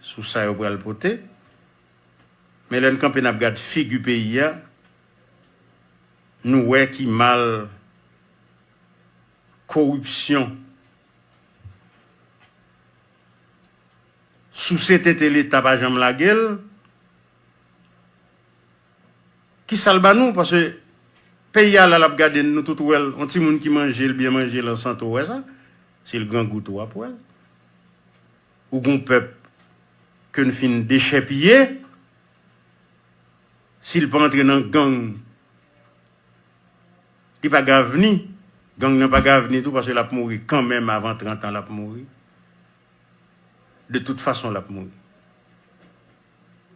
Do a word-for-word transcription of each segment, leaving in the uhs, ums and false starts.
sou sa yo pral pote. Men lè n kanpe n ap gad figi peyi a, nou wè ki mal koripsyon. Souse tete Leta pa janm lage l. Kisa l ba nou? Paske peyi a la, l ap gade n, nou tout wè l. Yon timoun ki manje, l byen manje, l an sante, w wè sa? Si l grangou tou, w ap wè l. Ou gon pèp ke n fin dechèpiye, si l pa antre nan gang, li pa gen avni. Gang nan pa gen avni tou, paske l ap mouri kanmenm, avan trant an, l ap mouri. De tout fason, l ap mouri.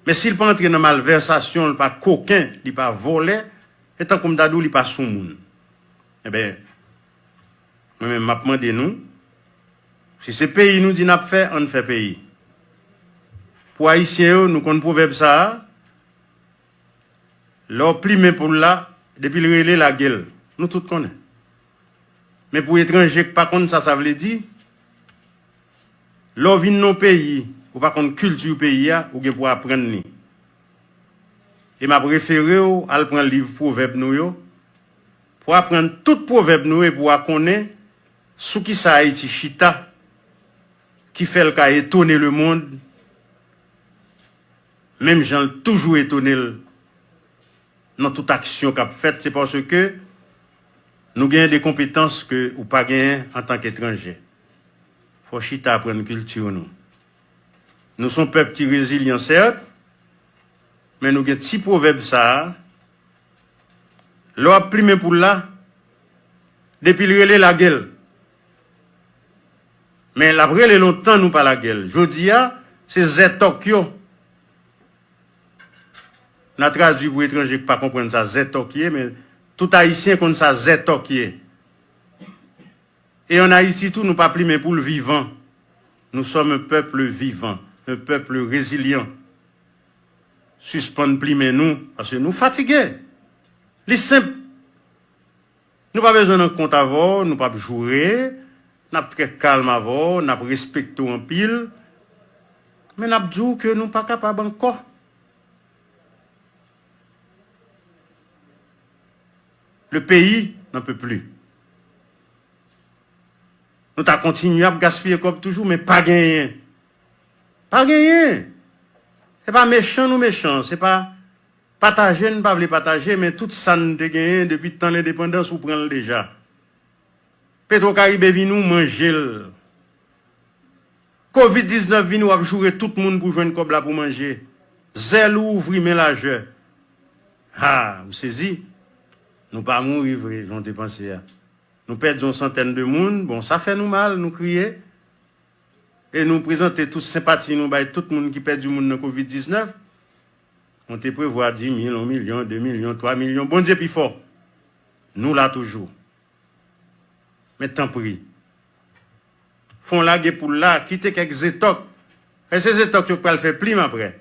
Men si l pa antre nan malvèsasyon, l pa koken, li pa vòlè, e tankou m ta di w, li pa soumoun. Enben, mwen menm, m ap mande nou, si se peyi nou di n ap fè, ann fè peyi. Pou Ayisyen yo, nou konn pwovèb sa a, lè w plimen poul la, depi l rele, lage l. Nou tout konnen. Men pou etranje k pa konn sa sa vle di, lè w vin nan yon peyi, ou pa konn kilti peyi a, ou gen pou aprann li. E m ap refere w al pran liv pwovèb nou yo, pou aprann tout pwovèb nou yo, e pou w a konnen sou kisa Ayiti chita, ki fè l ka etone lemonn, menm jan l toujou etone l nan tout aksyon k ap fèt, se paske nou genyen de konpetans ke ou pa genyen antanke etranje. Fò w chita aprann kilti nou. Nou se yon pèp ki rezilyan, sèt, men nou gen ti pwovèb sa a, lè w ap plimen poul la, depi l rele, lage l. Men l ap rele lontan nou pa lage l. Jodi a, se zètòk yo. N a tradui pou etranje k pa konprann sa zètòk ye, men tout Ayisyen konn sa zètòk ye. E ann Ayiti tou, nou pa plimen poul vivan. Nous sommes un peuple vivant, un peuple résilient. Sispann plimen nou, paske nou fatige. Li senp. Nou pa bezwen nan kont avè w, nou p ap joure, n ap trè kalm avè w, n ap respekte w anpil, men n ap di w ke nou pa kapab ankò. Le pays n'en peut plus. Nou ta kontinye ap gaspiye kòb toujou, men pa genyen. Pa genyen. Se pa mechan nou mechan, se pa pataje n pa vle pataje, men tout sa n te genyen depi tan lendepandans, ou pran l deja. Petwokaribe vini, w manje l. Kovid diznèf vini, w ap joure tout moun pou jwenn kòb la pou manje. Zèl ou ouvri, men lajè. Ha, ou sezi. Nou pa mouri vre, jan w te panse a. Nou pèdi yon santèn de moun. Bon, sa fè nou mal, nou kriye. E nou prezante tout senpati nou bay tout moun ki pèdi moun nan kovid diznèf. Nou te prevwa dis mil, yon milyon, de milyon, twa milyon. Bondye pi fò. Nou la toujou. Men tanpri, fò w lage poul la, kite kèk zètòk. E se zètòk yo k pral fè plim apre.